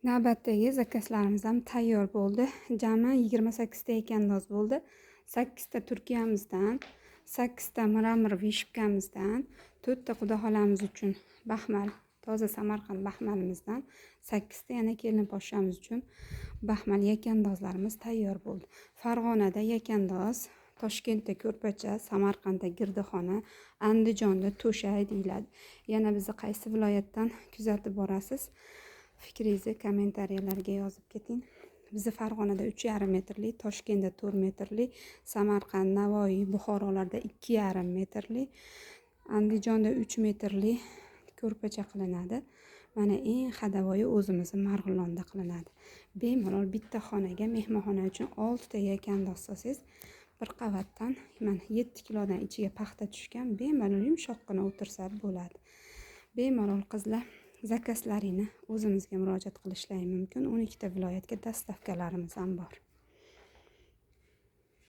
Navbatdagi zakazlarimiz ham tayyor bo'ldi. Jami 28 ta yakandoz bo'ldi. 8 ta Turkiyamizdan, 8 ta mramor vishkamizdan, 4 ta xudo xolamiz uchun baxmal, toza Samarqand baxmalimizdan, 8 ta yana kelin poshshamiz uchun baxmal yakandozlarimiz tayyor bo'ldi. Farg'onada yakandoz, Toshkentda ko'rpacha, Samarqandda girdixona, Andijonda to'shak deyiladi. Yana bizni qaysi viloyatdan kuzatib borasiz? Fikringizni kommentariyalarga yozib keting. Bizni Farg'onada 3,5 metrli, Toshkentda 4 metrli, Samarqand, Navoiy, Buxorolarda 2,5 metrli, Andijonda 3 metrli ko'rpacha qilinadi. Mana eng hadavoyi o'zimizni Marg'ilonda qilinadi. Bemalol bitta xonaga mehmonxona uchun 6 ta yakandoz solsangiz, bir qavatdan mana 7 kilodan ichiga paxta tushgan, bemalol yumshoqqina o'tirsa bo'ladi. Bemalol qizlar zakazlaringni o'zimizga murojaat qilishlari mumkin. 12 ta viloyatga dastavkalarimiz ham bor.